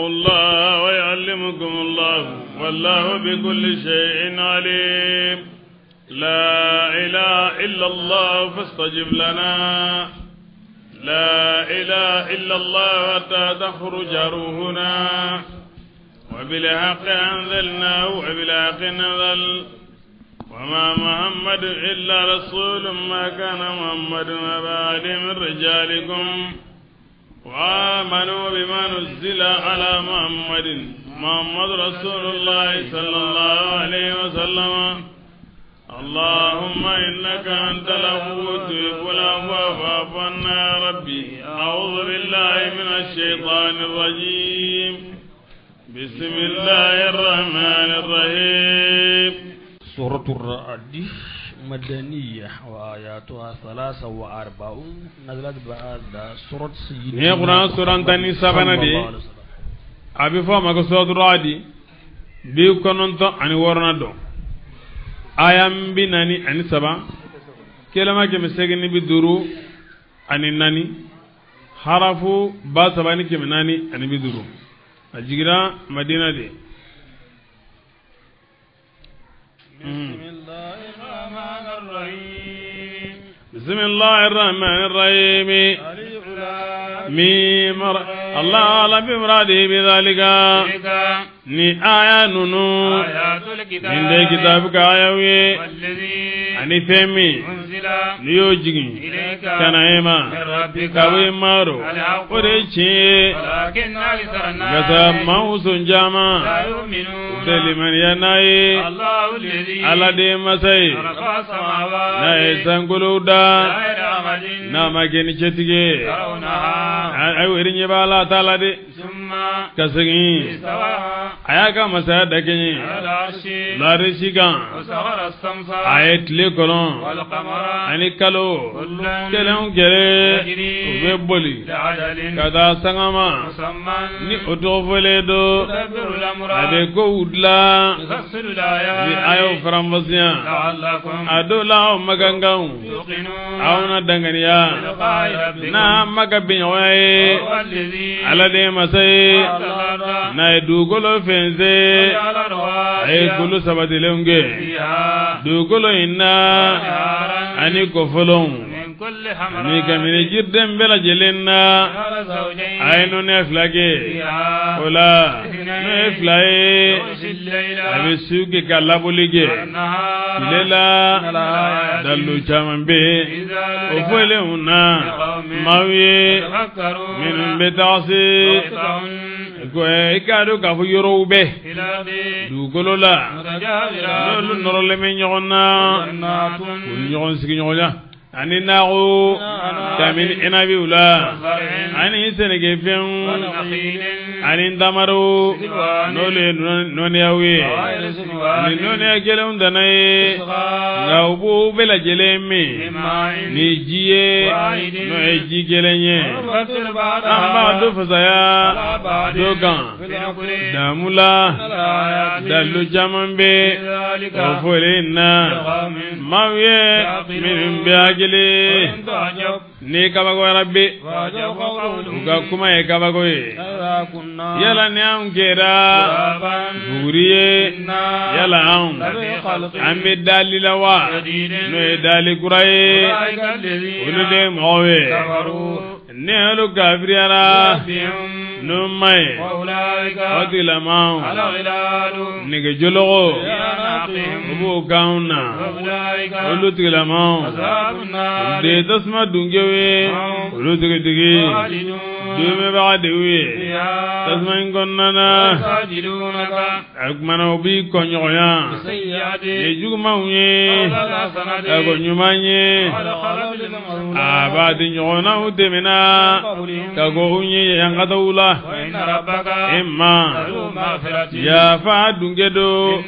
الله ويعلمكم الله والله بكل شيء عليم. لا إله إلا الله فاستجب لنا. لا إله إلا الله حتى تخرج روحنا. وبالحق أنزلناه وبالحق نزل. وما محمد إلا رسول ما كان محمد أبا أحد من رجالكم. وآمنوا بما نزل على محمد محمد رسول الله صلى الله عليه وسلم. اللهم إنك أنت العفو تحب العفو فاعف عنا يا ربي. أعوذ بالله من الشيطان الرجيم. بسم الله الرحمن الرحيم. سورة الرعد مدنية وآياتها 43 نزلت بعد سورة سيدنا. Ni Quran suran 13nan de a bɛ fɔ a ma ko suratu Ra'di, 96nan don, aya 43, kelema 854, harafu 3450. A jigira Madina de. بسم الله الرحمن الرحيم. بسم الله الرحمن الرحيم. ميم الله أعلم بمراده بذلك. Ni aya ninnu nin de kitabu ka ayaw ye, ani fɛn min n'i y'o jigin ka na e ma ka bɔ i ma rɔ, o de ye tiɲɛ ye. Nka sa maaw sɔn caman u tɛ limaniya n'a ye. Ala de ye masa ye n'a ye sankolow da n'a ma kɛ ni cɛtigi ye. Ayiwa, i ɲɛ b'a la, a t'a la de. Ka segin a y'a ka masaya dakɛɲɛ laarisi kan, a ye tile kɔnɔ ani kalo kelen o kelen u bɛ boli ka taa sangama ni o tɔgɔ fɔlen don. A bɛ kow dilan ni a y'o faranfasiya. A dɔw la aw makankanw aw na danganiya n'a ma ka bɛnɲɔgɔnya ye. Ala de ye masa ye n'a ye dugukolo fɛnsɛn, a ye kolo sabatilenw kɛ dugukolo in na ani kɔfɔlɔnw ani kabini jiriden bɛɛ lajɛlen na. A ye nɔnɛ fila kɛ o la, n'o ye fila ye, a bɛ su kɛ ka labɔli kɛ tile la. Dalilu caman bɛ yen o fɔlenw na maaw ye minnu bɛ taga se i k'a dɔn k'a fɔ yɔrɔw bɛ dugukolo la n'olu nɔrɔlen bɛ ɲɔgɔn na, u ni ɲɔgɔn sigiɲɔgɔnya ani nakɔ kabini inabiw la ani sɛnɛkɛfɛnw ani ntamaro n'olu ye nɔniyaw ye ani nɔniya kelenw dana ye. Nka u b'o bɛɛ lajɛlen min ni ji ye, n'o ye ji kelen ye. An b'a dɔ fasaya dɔ kan damu la. Dalilu caman bɛ o fɔlen na maaw ye minnu bɛ hakili. Ni kabakoyara bɛ u ka kuma ye kabako ye. Yala ni anw kɛra buguri ye, yala anw an bɛ dali la wa? N'o ye dali kura ye. Olu de ye mɔgɔw ye ni olu kafiriyara n'o ma ye, o tigilamaw nɛgɛjɔlɔgɔ o b'o k'anw na. Olu tigilamaw de ye tasuma dunkew ye, olu tigitigi duumɛbaga de y'u ye tasuma in kɔnɔna na. A kumana u b'i kɔɲɔgɔnya ni jugumanw ye ka ko ɲuman ye. A b'a di ɲɔgɔnnaw tɛmɛna ka ko u ɲɛ yankataw la. E ma yafa dunkɛ don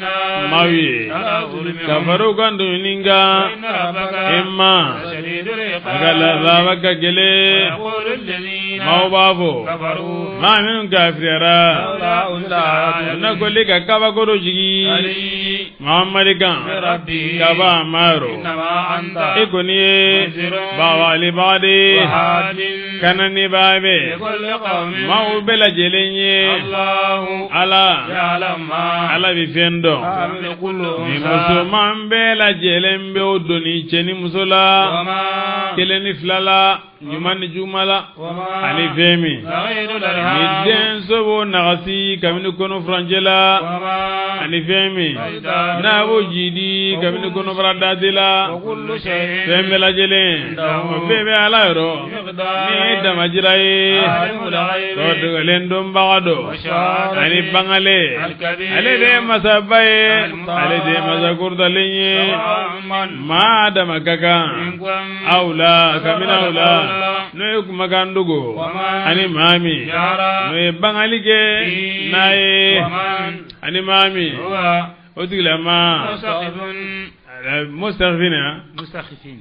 maaw ye ka fara u kan tɔɲɔni kan. E ma a ka laada ka gɛlɛn. Maaw b'a fɔ maa minnu kafiriyara na koli ka kabako dɔ jigin Muhamadi kan ka bɔ a ma yɔrɔ e kɔni ye bagabalibaa de ye kananibaa bɛ maaw bɛɛ lajɛlen ye Ala Ala bɛ fɛn dɔn ni musoman bɛɛ lajɛlen bɛ o doni cɛ ni muso la kelen ni fila la ɲuman ni juguman la ani fɛn min ni denso b'o nagasi kabini kɔnɔ furancɛ la ani fɛn min n'a b'o jidi kabini kɔnɔbara dati la fɛn bɛɛ lajɛlen o bɛɛ bɛ Ala yɔrɔ ni ye damajira ye o dogolen dɔnbaga don ani bangalen ale de ye masaba ye ale de ye masa kɔrɔtalen ye maa dama ka kan aw la kabini aw la n'o ye kumakan dogo ani maa min n'o ye bangali kɛ n'a ye ani maa min o tigilama mustafina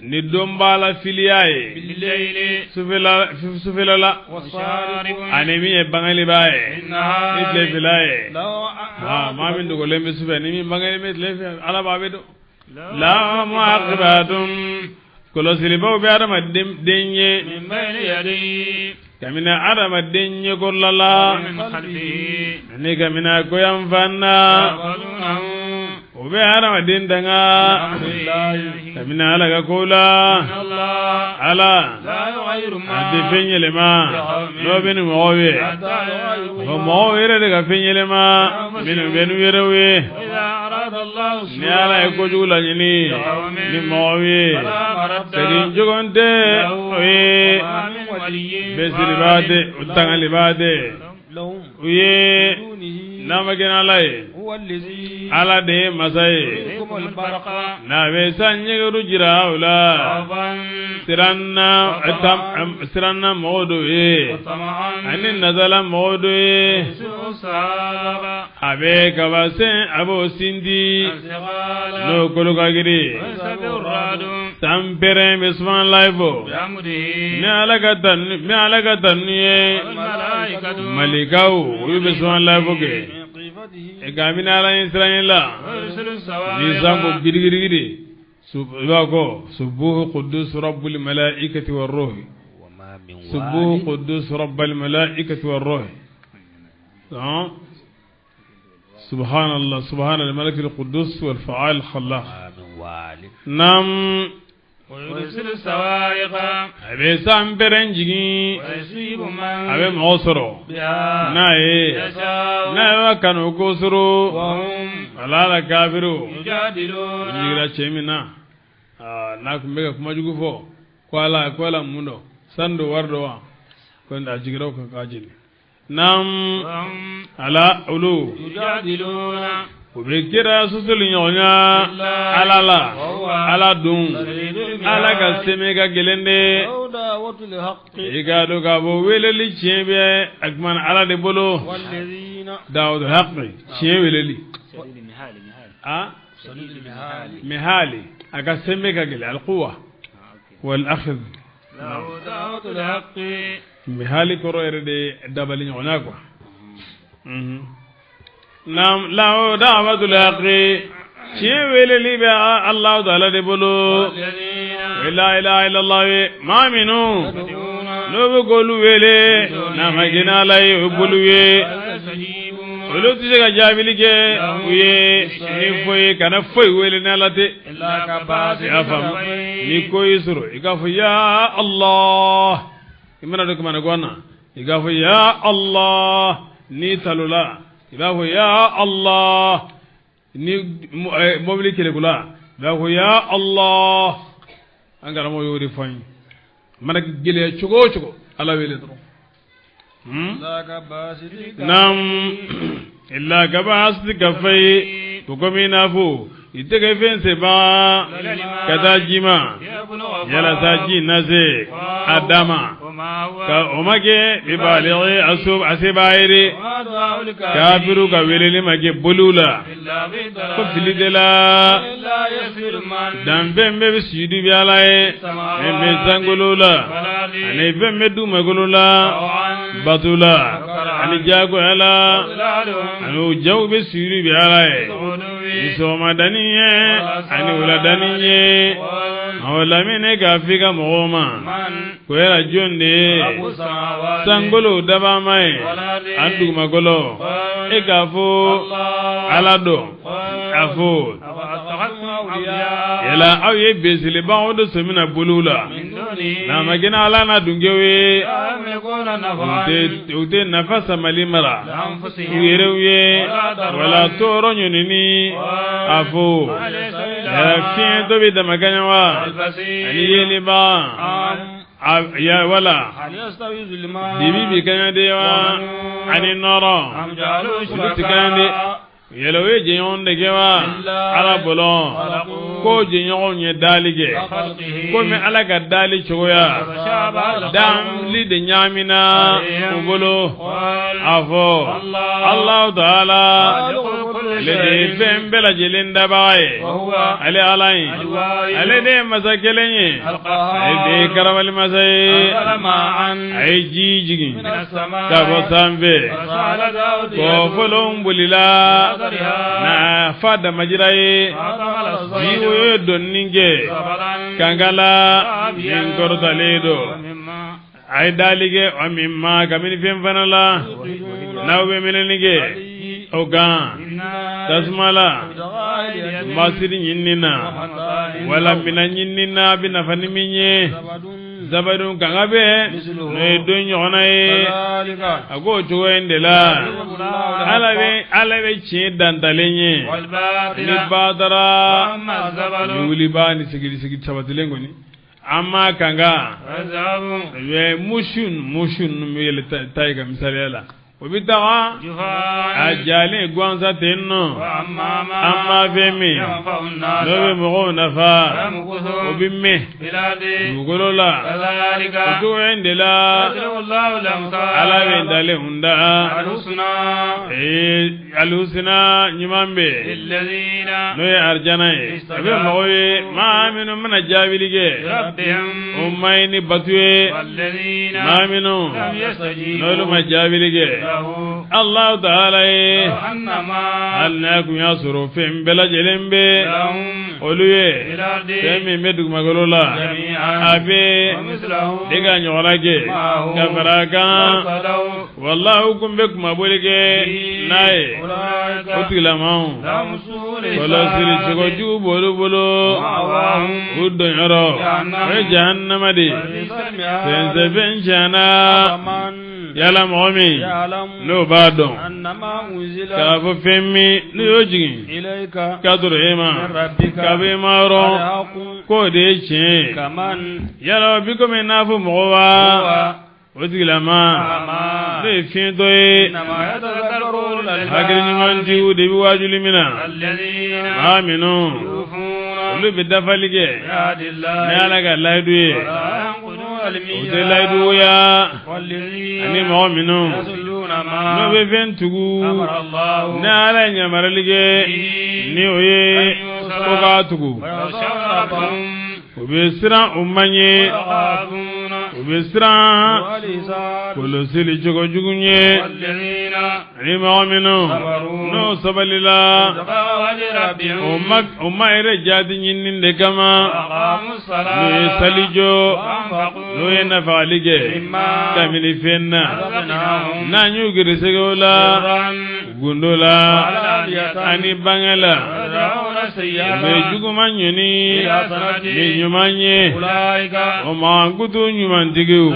ni dɔn b'a la filiya ye sufɛla la ani min ye bangalibaa ye ni tilefɛla ye maa min dogolen bɛ sufɛ ni min bangalen bɛ tilefɛ Ala b'a bɛ dɔn la muaqibatun kɔlɔsilibaw bɛ adamaden ye kabini adamaden ɲɛkɔrɔla la ani kabini a kɔyanfan na o bɛ adamaden danga kabini Ala ka ko la Ala a tɛ fɛn yɛlɛma n'o bɛ ni mɔgɔw ye o mɔgɔw yɛrɛ de ka fɛn yɛlɛma minnu bɛ n'u yɛrɛw ye ni Ala ye kojugu laɲini ni mɔgɔw ye segin cogo tɛ o ye bɛsiribaa tɛ o tangalibaa tɛ u ye n'a ma kɛ Ala ye Ala de ye masa ye n'a bɛ sanjɛgɛru jira aw la siranna mɔgɔ dɔ ye ani nazala mɔgɔ dɔ ye a bɛ kabasen a b'o sindi n'o kolo ka girin san pɛrɛn bɛ subahanallahi fɔ ni Ala ka tanu ye malikaw olu bɛ subahanallahi fɔ kɛ kabini Ala ye siran la ni san ko girigirigiri i b'a ko subuhu qudus rabbul malaikati war ruh subuhu qudus rabbul malaikati war ruh subhanallah subhanal malikil qudus wal fa'al khallaq nam a bɛ san pɛrɛn jigin a bɛ mɔgɔ sɔrɔ n'a ye n'a y'a kanu ko sɔrɔ ala la kafiru jigira cɛ min na n'a tun bɛ ka kuma jugu fɔ ko Ala mun dɔn sanu don wari don wa ko a jigira o kan k'a jeni nam ala olu u bɛ kira sosoli ɲɔgɔnya Ala la Ala dun Ala ka sɛmɛ ka gɛlɛn de i k'a dɔn k'a fɔ weleli tiɲɛ bɛ a tuma Ala de bolo da'watul haqqi tiɲɛ weleli mihali a ka sɛmɛ ka gɛlɛn alquwa wal akhd mihali kɔrɔ yɛrɛ de dabali ɲɔgɔnya quoi nam lahu da'watul haqqi tiɲɛ weleli bɛ Allahu ta'ala de bolo la ilaha illallah maa minnu n'o bɛ k'olu wele n'a ma kɛ n'Ala ye o bolo ye olu tɛ se ka jaabili kɛ u ye ni foyi kana foyi wele n'Ala tɛ i y'a faamu ni ko y'i sɔrɔ i k'a fɔ ya Allah i mana don kamanagan na i k'a fɔ ya Allah n'i talola i b'a fɔ ya Allah ni mobili kelekula i b'a fɔ ya Allah an karamɔgɔ y'o de fɔ an ye mana gɛlɛya cogo o cogo Ala wele dɔrɔn nam illa kabasiti kaffayhi ko komi i n'a fɔ i tɛgɛ fɛn saba ka taa ji ma yalasa ji na se a da ma Ka o ma kɛ bibalighi a sebaa ye de. Kafiru ka weleli ma kɛ boliw la ko fili de la. Danfɛn bɛɛ bɛ sujudu bi Ala ye, fɛn bɛ sankolo la ani fɛn bɛ dugumakolo la, bato la ani jagoya la, ani u jaw bɛ sujudu bi Ala ye ni sɔgɔmadani ye ani wuladani ye. O lamini k'a f'i ka mɔgɔw ma ko yala jɔn de ye sankolo dabama ye ani dugumakolo? E k'a fɔ Ala don. A fɔ yala aw ye beselebagaw de sɔmina boliw la n'a ma kɛ Ala n'a dunkew ye, u tɛ nafa samali mara u yɛrɛw ye wala tɔɔrɔ ɲinini. A fɔ yala fiɲɛtɔ bɛ damakaɲa wa ani yeliba ya wala dibi bi kaɲa de wa ani nɔrɔ olu tɛ kaɲa de. Yala o ye jɛɲɔgɔn de kɛ wa Ala bolo ko jɛɲɔgɔnw ye dali kɛ komi Ala ka dali cogoya dali de ɲaamina u bolo. A fɔ Alahu taala ale de ye fɛn bɛɛ lajɛlen dabaga ye, ale Ala ye, ale de ye masa kelen ye, ale de ye karabali masa ye. A ye ji jigin ka bɔ sanfɛ kɔfɔlɔnw bolila na fa damajira ye, ji woyo donni kɛ kankala min kɔrɔtalen don. A ye dali kɛ o min ma kabini fɛn fana la n'aw bɛ minɛni kɛ o kan tasuma la masiri ɲinini na wala minɛn ɲinini na a bɛ nafa ni min ye. Zabadun kanga bɛ n'o ye don ɲɔgɔnna ye. A ko o cogo in de la Ala bɛ tiɲɛ dantalen ye ni badara ni wuliba ni sigili sigi sabatilen kɔni. An ma kanga musu ninnu bɛ yɛlɛ ta ye ka misaliya la, o bɛ taga a jalen gansan ten nɔ. An ma fɛn min n'o bɛ mɔgɔw nafa, o bɛ mɛn dugukolo la. O cogo in de la Ala bɛ dalen da alusina ɲuman bɛ n'o ye arijana ye. A bɛ mɔgɔw ye maa minnu mana jaabili kɛ o ma ɲi ni bato ye, maa minnu n'olu ma jaabili kɛ Alahu taala ye, hali n'a kun y'a sɔrɔ fɛn bɛɛ lajɛlen bɛ olu ye fɛn min bɛ dugumakolo la, a bɛ de ka ɲɔgɔnna kɛ ka fara a kan. Walahi kun bɛ kunmabɔli kɛ n'a ye o tigilamaw kɔlɔsili cogo jugu b'olu bolo, u donyɔrɔ o ye jahannama de ye. Fɛnsɛfɛn tiɲɛna yala mɔgɔ min n'o b'a dɔn k'a fɔ fɛn min n'u y'o jigin k'a sɔrɔ e ma k'a bɛ e ma yɔrɔ k'o de ye tiɲɛ ye, yala o bi komi n'a fɔ mɔgɔ wa o tigilama n'o ye fiɲɛtɔ ye. Hakili ɲumantigiw de bɛ waajuli min na, maa minnu olu bɛ dafali kɛ ni Ala ka layidu ye, u tɛ layiduya ani mɔgɔ minnu n'o bɛ fɛn tugu ni Ala ye yamarali kɛ ni o ye ko k'a tugu, u bɛ siran u man ɲɛ, u bɛ siran kɔlɔsili cogo jugu ɲɛ. Ani mɔgɔ minnu n'o sabalila o ma yɛrɛ jaati ɲinini de kama, n'o ye sali jɔ, n'o ye nafagali kɛ kabini fɛn na, n'an y'u gɛrɛsɛgɛ o la gundo la ani bange la, u bɛ juguman ɲini ni ɲuman ye, o mankutu ɲumantigiw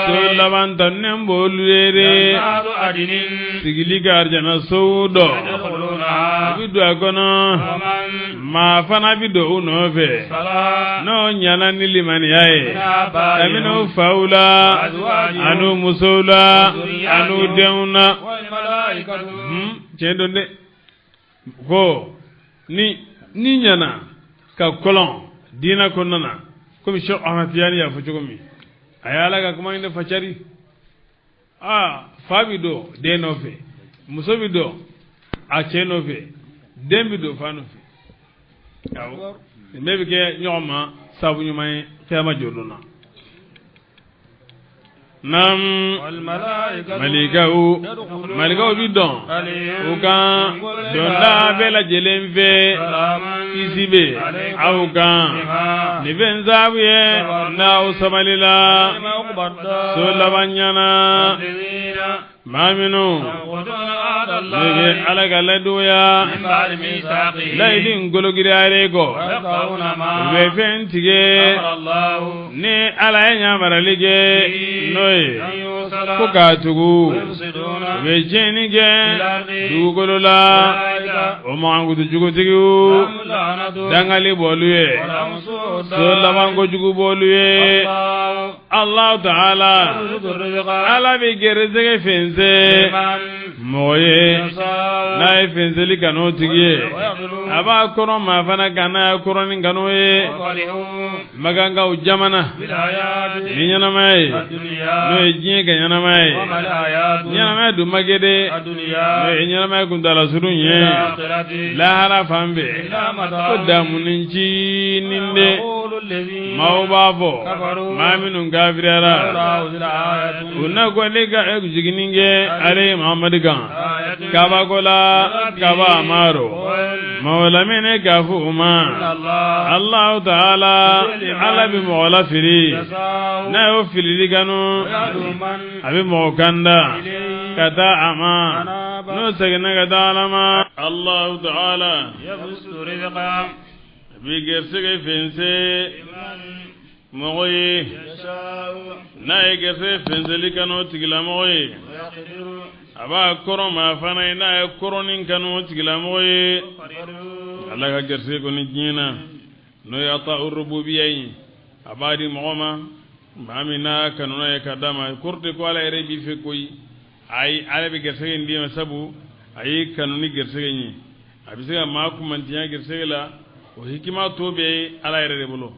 so laban tannen b'olu ye de, sigili ka arijana sow dɔ, u bɛ don a kɔnɔ, maa fana bɛ don u nɔfɛ n'o ɲana ni limaniya ye, kabini u faw la an'u musow la an'u denw na. Tiɲɛ don dɛ, ko ni ɲana ka kɔlɔn diinɛ kɔnɔna na, komi Cheikh Ahmad Tijani y'a fɔ cogo min, A ye Ala ka kuma in de facari. Aa, fa bi don den nɔfɛ, muso bi don a cɛ nɔfɛ, den bi don fa nɔfɛ. Awɔ, nin bɛɛ bɛ kɛ ɲɔgɔn ma sababu ɲuman ye kiyama jɔ don na. Naam, malikaw malikaw bi dɔn u kan donda bɛɛ lajɛlen fɛ, kisi bɛ aw kan nin fɛn sababu ye n'aw sabalila so laban ɲɛna. Maa minnu n'u bɛ Ala ka layiduya layidu in kologiriyalen kɔ, u bɛ fɛn tigɛ ni Ala ye yamarali kɛ n'o ye ko k'a tugu, u bɛ tiɲɛni kɛ dugukolo la. O mankutu jugutigiw dangali b'olu ye, so laban kojugu b'olu ye. Allah Ta'ala Ala bɛ gɛrɛsɛgɛ fɛnsɛn mɔgɔ ye n'a ye fɛnsɛli kanu o tigi ye, a b'a kɔrɔ maa fana kan n'a ye kɔrɔni kanu ye. Makankaw jamana ni ɲɛnamaya ye, n'o ye diɲɛ ka ɲɛnamaya ye, ɲɛnamaya dun ma kɛ dɛ, n'o ye ɲɛnamaya kuntaala surun ye lahara fan fɛ, ko damuni ncinin de. Maaw b'a fɔ maa minnu kafiriyara, u na kɔli ka jiginni kɛ ale Muhamadu kan kabako la kaba amaro maaw lamɛnni k'a fɔ u ma Alahu Ta'ala Ala bɛ mɔgɔ lafili n'a y'o filili kanu, a bɛ mɔgɔ kanda ka taa a ma n'o seginna ka taa Ala ma. Alahu Ta'ala a bɛ gɛrɛsɛgɛ fɛnsɛn mɔgɔ ye n'a ye gɛrɛsɛgɛ fɛnsɛli kanu o tigilamɔgɔ ye, a b'a kɔrɔ maa fana ye n'a ye kɔrɔni kanu o tigilamɔgɔ ye. Ala ka gɛrɛsɛgɛ kɔni diɲɛ na n'o ye ata urububiya ye, a b'a di mɔgɔ ma maa min n'a kanuna ye ka d'a ma. Kɔrɔ tɛ ko Ala yɛrɛ b'i fɛ koyi, ayi, Ala bɛ gɛrɛsɛgɛ in d'i ma sabu a y'i kanu ni gɛrɛsɛgɛ in ye. A bɛ se ka maa kumantiya gɛrɛsɛgɛ la, o hikima to bɛ Ala yɛrɛ de bolo.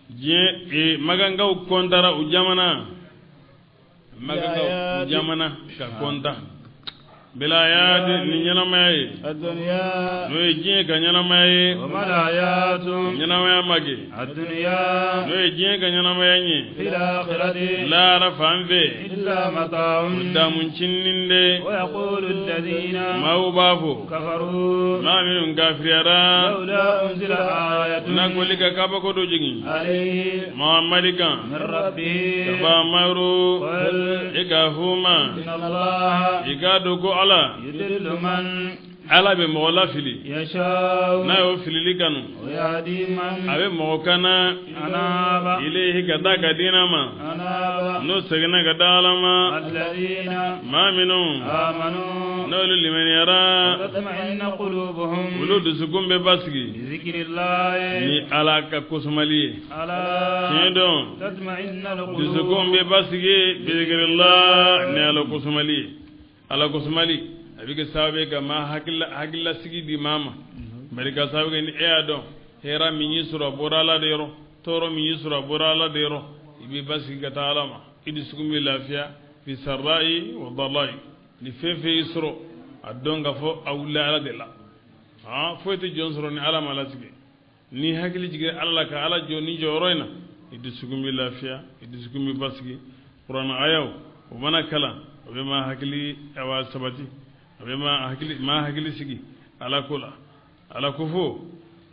Diɲɛ makankaw kɔntara u jamana, makankaw u jamana ka kɔnta bilayati ni ɲɛnamaya ye, n'o ye diɲɛ ka ɲɛnamaya ye, ɲɛnamaya ma kɛ n'o ye diɲɛ ka ɲɛnamaya ye lahara fan fɛ, o damu ncinin de. Maaw b'a fɔ maa minnu kafiriyara, na kɔli ka kabako dɔ jigin Muhamadu kan kaba amaro, e k'a f'u ma i k'a dɔn ko Ala Ala bɛ mɔgɔ lafili n'a y'o filili kanu, a bɛ mɔgɔ kana ilayhi ka taa ka diinɛ ma n'o seginna ka da Ala ma. Maa minnu n'olu limaniyara, olu dusukun bɛ basigi ni Ala ka kosumali ye. Tiɲɛ dɔn dusukun bɛ basigi bizikirillah ni Ala kosumali ye. Ala kosumali a bɛ kɛ sababu ye ka maa hakililasigi di maa ma. Bari ka sababu kɛ ni e y'a dɔn hɛrɛ min y'i sɔrɔ a bɔra Ala de yɔrɔ, tɔɔrɔ min y'i sɔrɔ a bɔra Ala de yɔrɔ, i bɛ basigi ka taa Ala ma, i dusukun bɛ lafiya fi sarra'i wa dharra'i. Ni fɛn fɛn y'i sɔrɔ a dɔn k'a fɔ a wulila Ala de la. Foyi tɛ jɔn sɔrɔ ni Ala ma latigɛ. Ni hakili jiginna Ala la ka Ala jɔ ni jɔyɔrɔ in na, i dusukun bɛ lafiya, i dusukun bɛ basigi. Kuranɛ ayaw o mana kalan, o bɛ maa hakili awa sabati, a bɛ maa hakili sigi Ala ko la. Ala ko fo,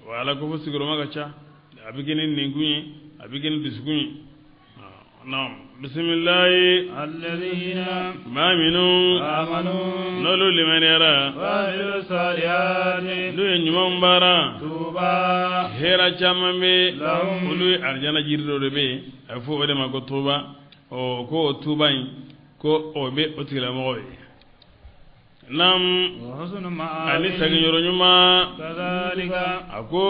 wa Ala ko fo sigiyɔrɔma ka ca, a bɛ kɛ ni nɛnkun ye, a bɛ kɛ ni dusukun ye. Naam, bisimilayi. Maa minnu n'olu limaniyara, n'u ye ɲumanw baara, hɛrɛ caman bɛ olu ye. Arijana jiri dɔ de bɛ yen, a bɛ fɔ o de ma ko tuba. Ɔ ko o tuba in ko o bɛ o tigilamɔgɔ ye. Naam, ani seginyɔrɔ ɲuman. A ko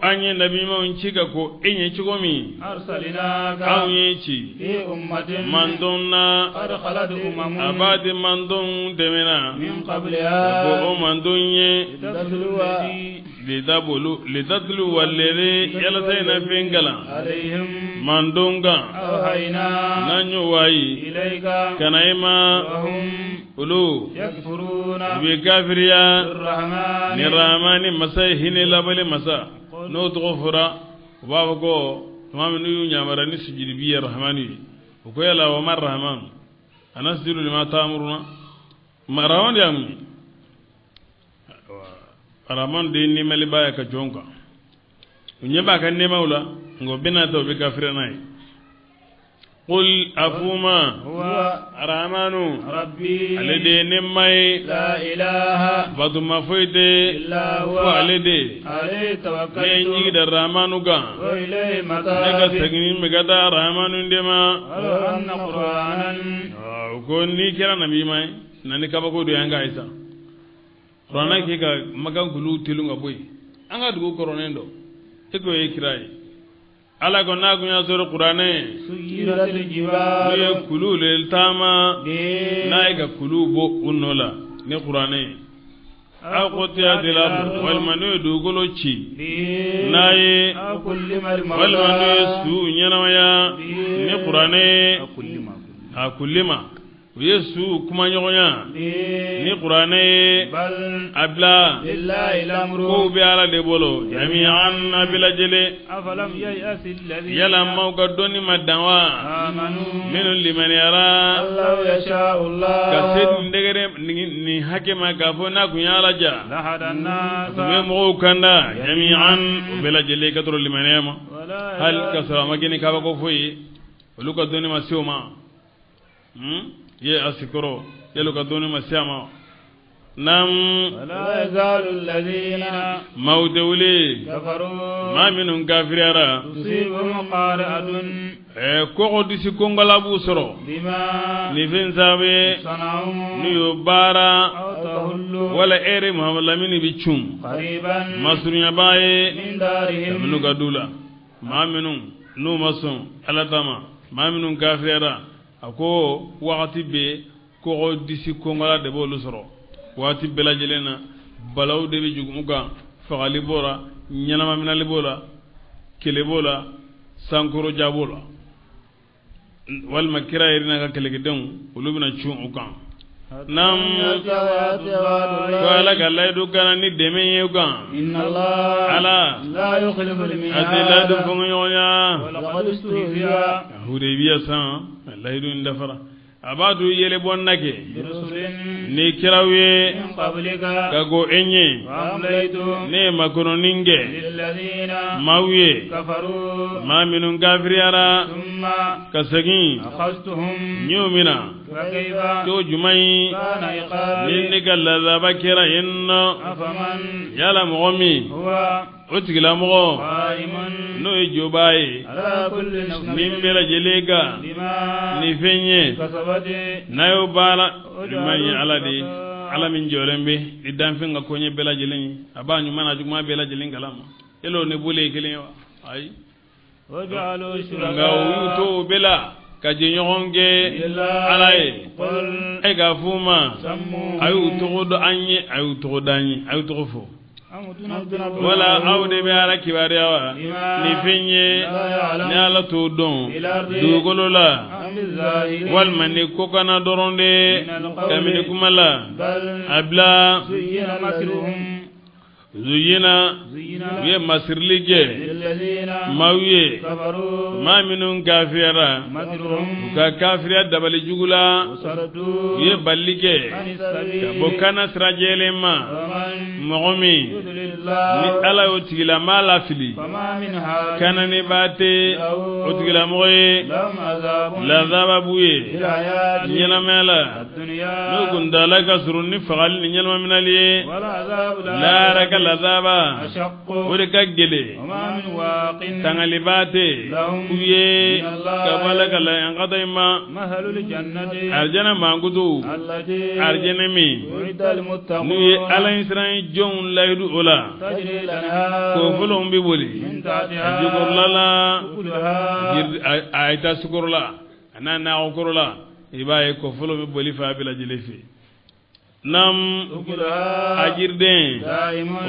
an ye nabi ɲumanw ci ka ko e ɲɛ cogo min, anw ye ci mantɔn na, a b'a di mantɔn tɛmɛna ko o mantɔn ye. Litatlu walleri yalasa ina fɛn kalan mandon kan n'an y'o wayi ka na i ma olu u bɛ kafiriya ni Rahamani masa ye hinɛ labali masa n'o tɔgɔ fɔra u b'a fɔ ko tuma min n'u y'u ɲamara ni sujudi ye Rahamani ye u ko yala wa ma Rahamanu anasjudu lima ta'muruna ma Rahamani de y'a mun ye Rahamani de ye nɛɛmaliba ye ka jɔn kan u ɲɛ b'a ka nɛɛmaw la nka u bɛna ta u bɛ kafiriya n'a ye qul a f'u ma Rahamanu ale de ye nɛɛma ye batoma foyi tɛ fo ale de ne ye n jigi da Rahamanu kan ne ka segin bɛ ka taa Rahamanu de ma u ko n'i kɛra nabi ɲuman ye na ni kabako dɔ ye an k'a ye sa kuranɛ k'i ka makan kuluw telun ka bɔ yen an ka dugu kɔrɔnen dɔ e k'o ye kira ye ala ko n'a kun y'a sɔrɔ kuranɛ n'u ye kuluw le taama n'a ye ka kuluw bɔ u nɔ la ni kuranɛ ye aw qutti'atil ardu walima n'u ye dugukolo ci n'a ye walima n'u ye suw ɲɛnamaya ni kuranɛ ye a kullima u ye suw kumaɲɔgɔnya ni kuranɛ ye a bila kow bɛ ala de bolo jami'an a bɛɛ lajɛlen yala maaw ka dɔnni ma dan wa minnu limaniyara ka se nin degré nin hakɛ ma k'a fɔ n'a kun ye ala ja a tun bɛ mɔgɔw kanda jami'an u bɛɛ lajɛlen ka tɔrɔ limaniya ma hali ka sɔrɔ a ma kɛ ni kabako foyi ye olu ka dɔnni ma se o ma ye a sikɔrɔ yala ka dɔnni ma se a ma naam maaw tɛ wuli maa minnu kafiriyara kɔgɔ disi kɔngɔla b'u sɔrɔ ni fɛn sababu ye n'u y'o baara wala e yɛrɛ Muhamadu lamini bɛ cun masurunyabaa ye minnu ka du la maa minnu n'u ma sɔn ala ta ma maa minnu kafiriyara a ko wagati bɛɛ kɔgɔ disi kɔngɔla de b'olu sɔrɔ waati bɛɛ lajɛlen na balawu de bɛ jigin u kan fagali b'o la ɲɛnamaminali b'o la kɛlɛ b'o la sankɔrɔja b'o la walima kira yɛrɛ n'a ka kɛlɛkɛdenw olu bɛna cun u kan naam ko ala ka layidu kana ni dɛmɛ ye u kan ala a tɛ layidu fɔɲɔgɔnya Hudaybiya san layidu in dafara a b'a to yɛlɛ bɔ na kɛ ni kiraw ye ka ko e ɲɛ ne ye makɔnɔni kɛ maaw ye maa minnu kafiriyara ka segin n y'u minɛ cogo jumɛn ye ni ne ka lazaba kɛra yen nɔ yala mɔgɔ min o tigilamɔgɔ n'o ye jobaa ye min bɛɛ lajɛlen kan ni fɛn ye n'a y'o baara ɲuman ye ala de ye ala min jɔlen bɛ ni danfɛn ka koɲɛ bɛɛ lajɛlen ye a b'a ɲuman n'a juguman bɛɛ lajɛlen kalama yala o ni bolo ye kelen ye wa ayi nka u y'u to o bɛɛ la ka jɛɲɔgɔn kɛ ala ye e k'a f'u ma a y'u tɔgɔ dɔn an ye a y'u tɔgɔ d'an ye a y'u tɔgɔ fɔ wala aw de bɛ ala kibaruya wa ni fɛn ye ni ala t'o dɔn dugukolo la walima ni kɔkanna dɔrɔn de kabini kuma la a bila zuyina u ye masirili kɛ maaw ye maa minnu kafiriyara u ka kafiriya dabali jugu la u ye balili kɛ ka bɔ kana sira jɛlen ma mɔgɔ min ni ala y'o tigilamaa lafili kananibaa tɛ o tigilamɔgɔ ye lazaba b'u ye ɲɛnamaya la n'o kuntaala ka surun ni fagali ni ɲɛnamaminali ye lahara ka lazaba o de ka gɛlɛn tangalibaa tɛ u ye ka bɔ ala ka layankata in ma arijana mankutu arijana min n'u ye ala ɲɛsiran jɔnw layidu o la kɔfɔlɔnw bɛ boli a jukɔrɔla la a ye taa sukɔrɔla a n'a nakɔkɔrɔla i b'a ye kɔfɔlɔn bɛ boli fan bɛɛ lajɛlen fɛ. Nam a jiriden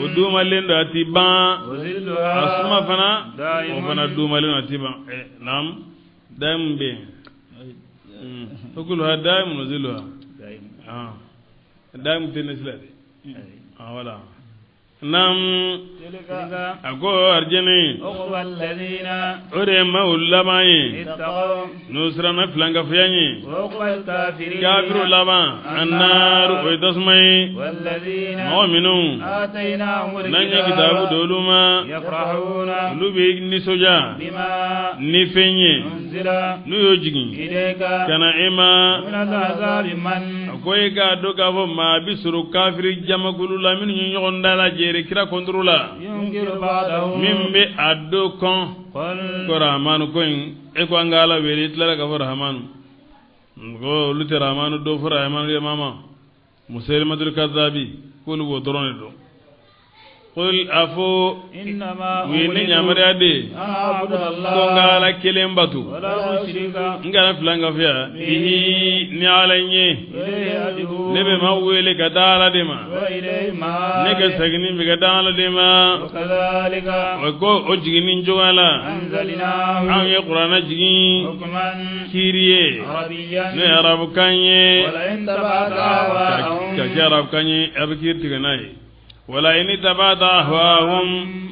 o dumalen don a ti ban a suma fana o fana dumalen don a ti ban nam daimun bɛ yen ukuluha daimun wa zilluha daimun tɛ ne sila dɛ voilà nam a ko arijinɛ o de ye maaw laban ye n'u siranna filankafoya ɲɛ kafiriw laban annaaru o ye tasuma ye mɔgɔ minnu n'an ye kitabu d'olu ma olu bɛ nisɔndiya ni fɛn ye n'u y'o jigin ka na e ma a ko e k'a dɔn k'a fɔ maa bɛ sɔrɔ kafiri jamakulu la minnu ye ɲɔgɔn dalajɛre kira kɔntoro la min bɛ a dɔ kɔn ko rahamanu ko in e ko an ka ala wele i tilara ka fɔ rahamanu ko olu tɛ rahamanu dɔn fo rahamanu ye mama musayilimatul kazabi k'olu b'o dɔrɔn de dɔn qul a fɔ u ye ne yamaruya de ko n ka ala kelen bato n kana filankafoya bihi ni ala ye ne bɛ maa wele ka taa ala de ma ne ka seginni bɛ ka taa ala de ma o ko o jiginni cogoya la anw ye kuranɛ jigin kiiri ye n'o ye arabukan ye ka kɛ arabukan ye a bɛ kiiri tigɛ n'a ye wala in ittaba'ta ahwa'ahum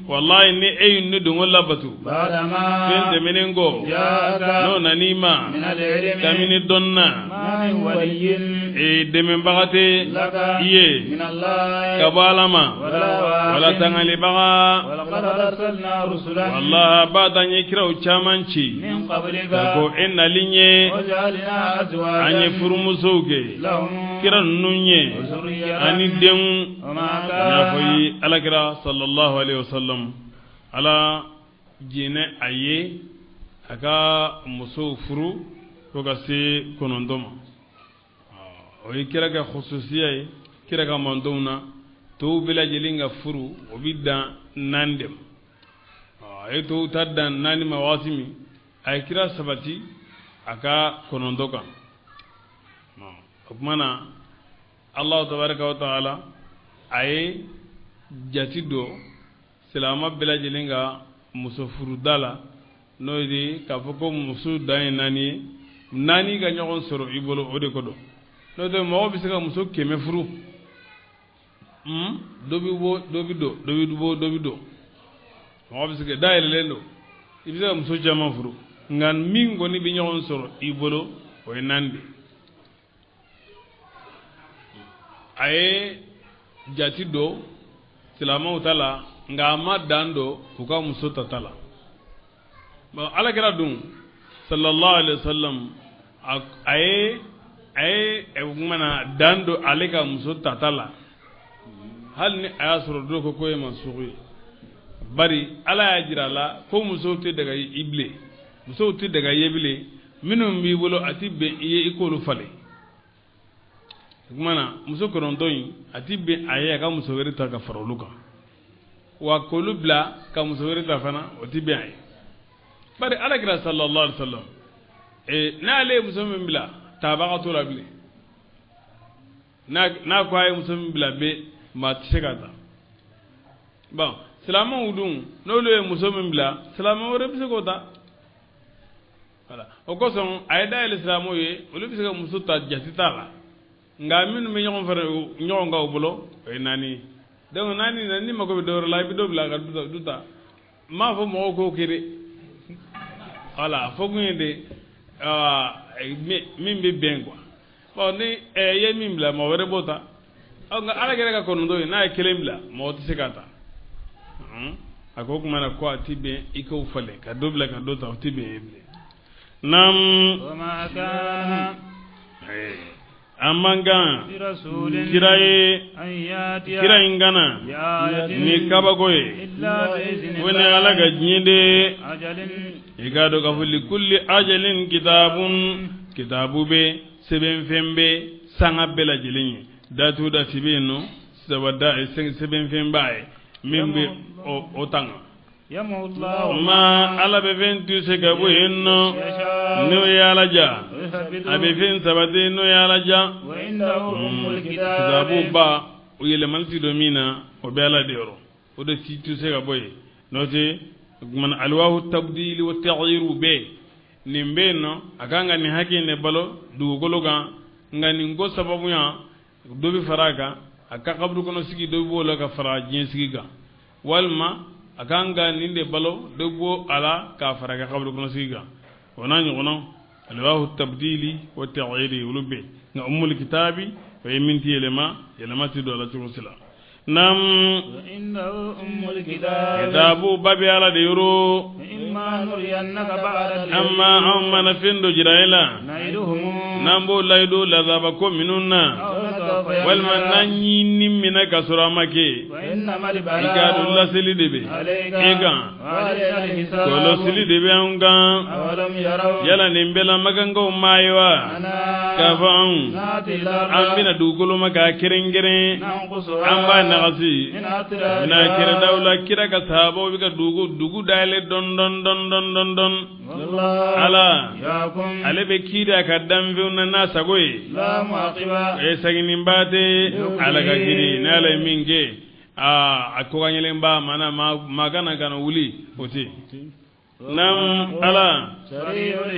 wallahi ni e ye ni dongo labatu fɛn tɛmɛnen kɔ n'o nan'i ma kabini dɔnni na e dɛmɛbaga tɛ i ye ka bɔ ala ma wala tangalibaga wallahi ba an ye kiraw caman ci ka kɔn e nali ɲɛ an ye furumusow kɛ kira ninnu ye ani denw n y'a fɔ i ye alakira sallallahu alaihi wasallam ala jɛnna a ye a ka musow furu fo ka se 9 ma o ye kira ka khususiya ye kira ka mantonw na tɔw bɛɛ lajɛlen ka furu o bɛ dan 4 de ma a ye tɔw ta dan 4 ma waati min a ye kira sabati a ka 9 kan o tuma na Allah tabaraka wa taala a ye jati dɔ silamɛ bɛɛ lajɛlen ka muso furuda la n'o ye k'a fɔ ko muso dan ye 4 ye 4 ka ɲɔgɔn sɔrɔ i bolo o de ko don n'o tɛ mɔgɔ bɛ se ka muso 100 furu dɔ bɛ bɔ dɔ bɛ don dɔ bɛ bɔ dɔ bɛ don mɔgɔ bɛ se ka dayɛlɛlen don i bɛ se ka muso caman furu nka min kɔni bɛ ɲɔgɔn sɔrɔ i bolo o ye 4 de ye a ye jati dɔ silamɛw ta la nka a ma dan dɔ u ka muso ta ta la bon alakira dun sallallahu alaihi wasallam a ye kumana dan dɔ ale ka muso ta ta la hali ni a y'a sɔrɔ dɔw ko k'o ye mansugu ye bari ala y'a jira a la ko musow tɛ daga i bilen musow tɛ daga i ye bilen minnu b'i bolo a ti bɛn i ye i k'olu falen o tuma na muso 9 in a ti bɛn a ye a ka muso wɛrɛ ta ka fara olu kan wa k'olu bila ka muso wɛrɛ ta fana o ti bɛn a ye bari alakira sallallahu alaihi wa sallam n'ale ye muso min bila tabaga t'o la bilen n'a ko a ye muso min bila bɛ maa tɛ se ka ta bon silamɛw dun n'olu ye muso min bila silamɛ wɛrɛ bɛ se k'o ta voilà o kosɔn a ye dayɛlɛ silamɛw ye olu bɛ se ka muso ta jate t'a la nka minnu bɛ ɲɔgɔn fɛ ɲɔgɔn kan u bolo o ye 4 ye donc 4 na n'i mako bɛ dɔ wɛrɛ la i bɛ dɔ bila ka du ta n m'a fɔ mɔgɔw k'o kɛ dɛ voilà fɔ kun ye de min bɛ bɛn quoi bon ni i ye min bila mɔgɔ wɛrɛ b'o ta nka ala kɛra ka 9 ye n'a ye kelen bila mɔgɔ tɛ se k'a ta a ko o tuma na ko a ti bɛn i k'o falen ka dɔ bila ka dɔ ta o ti bɛn ye bilen naam a man kan kira ye kira in ka na ni kabako ye ko ni ala ka diɲɛ de i k'a dɔn k'a fɔ likulli ajalin kitabun kitabu bɛ sɛbɛnfɛn bɛ sanga bɛɛ lajɛlen ye dati o dati bɛ yen nɔ sɛbɛnfɛn b'a ye min bɛ o tanga. Ma ala bɛ fɛn tuse ka bɔ yen nɔ n'o ye ala ja a bɛ fɛn sabati n'o ye ala ja kitabu ba o yɛlɛmali ti don min na o bɛ ala de yɔrɔ o de ti tuse ka bɔ yen n'o tɛ kumana alwahu tabdili wa taghyiru bɛ nin bɛ yen nɔ a kan ka nin hakɛ in de balo dugukolo kan nka nin ko sababuya dɔ bɛ fara a kan a ka kaburu kɔnɔ sigi dɔ b'o la ka fara diɲɛ sigi kan walima a kan ka nin de balo dɔ b'o a la k'a fara a ka kaburu kɔnɔ sigi kan o n'a ɲɔgɔnna alwahu tabdili wa taghyiri olu bɛ nka umul kitabi o ye min ti yɛlɛma yɛlɛma ti don a la cogo si la. Nam kitabu ba bɛ ala de yɔrɔ amma anw mana fɛn dɔ jira e la n'an b'o layidu lazaba ko minnu na walima n'an ɲini minɛ ka sɔrɔ a ma kɛ i k'a dɔn laseli de bɛ e kan kɔlɔsili de bɛ anw kan yala nin bɛɛ la makankaw maa ye wa k'a fɔ anw an bɛna dugukolo ma k'a kɛrɛnkɛrɛn an b'a nagasi bɛna kɛrɛdaw la kira ka sahabaw bɛ ka dugu dayɛlɛ dɔn dɔn dɔn dɔn dɔn dɔn ala ale bɛ kiiri a ka danfɛnw na n'a sago ye e sagininba tɛ ala ka kiiri ni ala ye min kɛ aa a kɔkanyelenba mana maa kana kana wuli o tɛ. Nam ala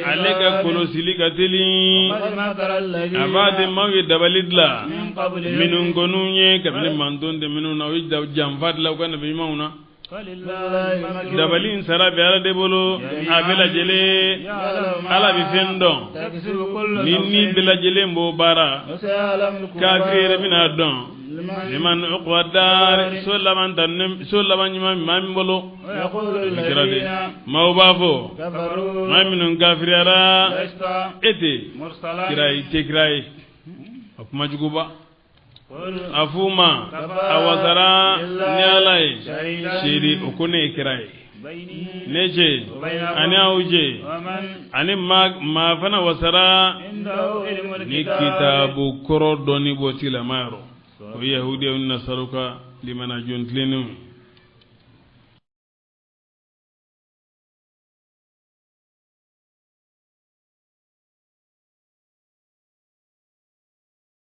ale ka kɔlɔsili ka teli a b'a di maaw ye dabali dilan minnu kɔniw ye kabini manton tɛ minnu na o ye janfa dilan u ka nabi ɲumanw na dabali in sara bɛ ala de bolo a bɛɛ lajɛlen ala bɛ fɛn dɔn ni ni bɛɛ lajɛlen b'o baara kafiri yɛrɛ bɛna dɔn liman uqba dar so laban so laban ɲuman maa min bolo kira de maaw b'a fɔ maa minnu kafiriyara e tɛ kira ye tɛ kira ye a kuma juguba a f'u ma a wasara ni ala ye seere o ko ne ye kira ye ne cɛ ani aw cɛ ani maa fana wasara ni kitabu kɔrɔ dɔnni b'o tigilama yɔrɔ o ye yahudiyaw ni nasaru ka limana jɔn tilennenw ye.